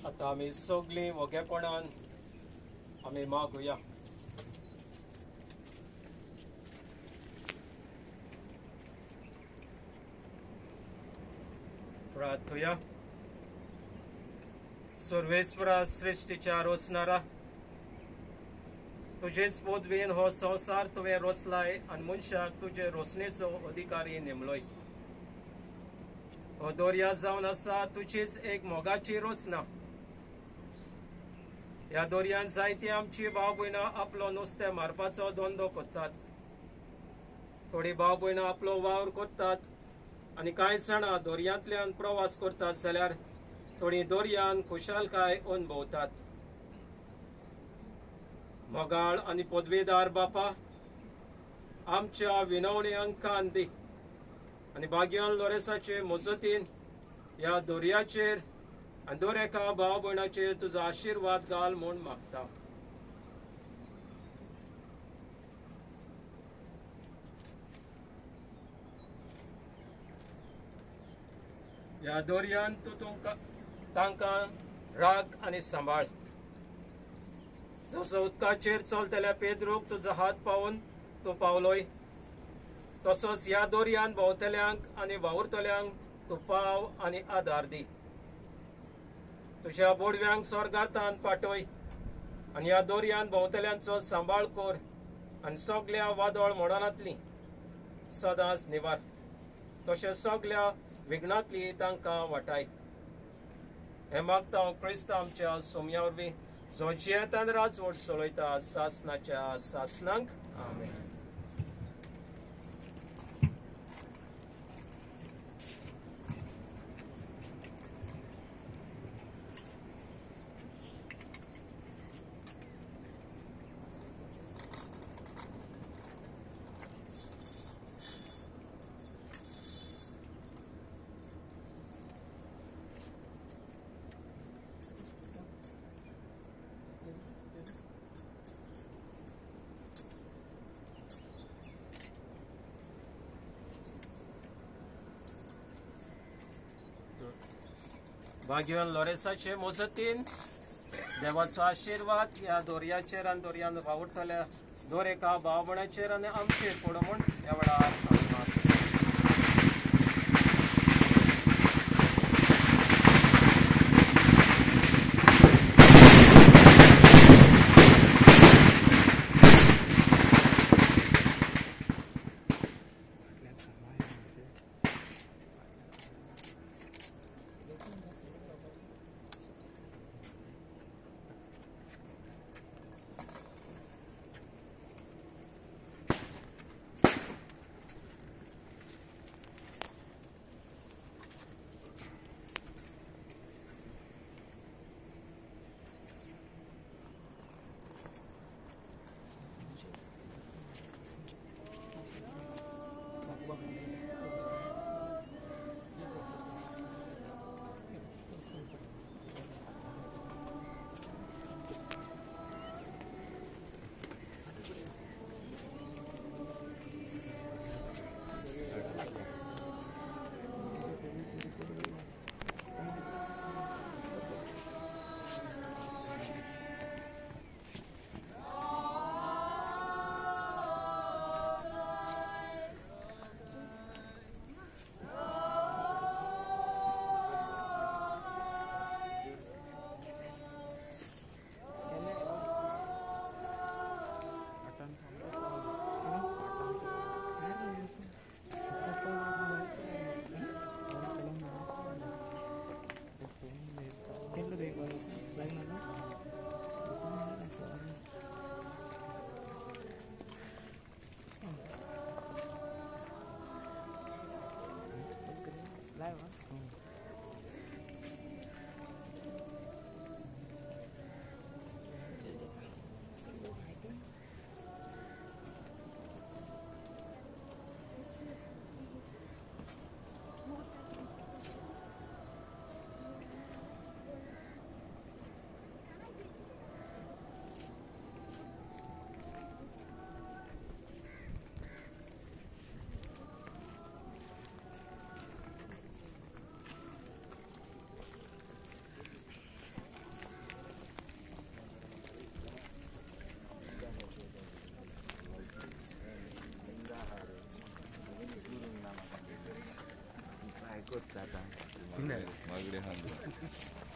आतां आमी सगळीं वोगेपणान आमी मागुया. प्रार्थुया. सर्वेस्परा सृश्टीच्या रोचणारा, तुजेच पदवीन हो संवसार तुवें रोचलाय आनी मनशाक तुजे रोचणेचो अधिकारी नेमलोय. हो दर्या जावन आसा तुजीच एक मोगाची रचना. ह्या दर्यान जायती आमची भाव भयणां आपलो नुस्तें मारपाचो धंदो करतात, थोडी भाव भयणां आपलो वावर करतात आनी कांय जाणां दर्यांतल्यान प्रवास करतात, जाल्यार थोडी दर्यान खुशालकाय अनुभवतात. मोगाळ आनी पदवेदार बापा, आमच्या विनवण्यांक कान दी आनी भाग्यान लोरेसाचे मजतीन ह्या दर्याचेर आनी दर एका भाव भयणाचेर तुजो आशिर्वाद घाल म्हूण मागता. ह्या दर्यान तूं तुमकां तांकां राख आनी सांबाळ. जसो उदकाचेर चलतल्या पेद्रूक तुजो हात पावून तूं पावलोय, तसोच ह्या दर्यान भोंवतल्यांक आनी वावुरतल्यांक तूं पाव आनी आदार दी. तुज्या बोडव्यांक स्वर्गार्थान पाटय आनी ह्या दर्यान भोंवतल्यांचो सांबाळ कर आनी सगल्या वादळ मोडणांतली सदांच निवार, तशें सगल्या विघ्नांतली तांकां वाटाय. हें मागता हांव क्रिस्त आमच्या सोम्या वरवीं, जो जियेतान राजवट चलयता सासनाच्या सासनांक. आमेन. भाग्यवान लोरेसाचे मजतीन देवाचो आशिर्वाद ह्या दर्याचेर आनी दर्यान वावुरतल्या दर एका भाव भयणाचेर आनी आमचेर पडूं म्हूण ह्या वेळार बांगडे खांदो.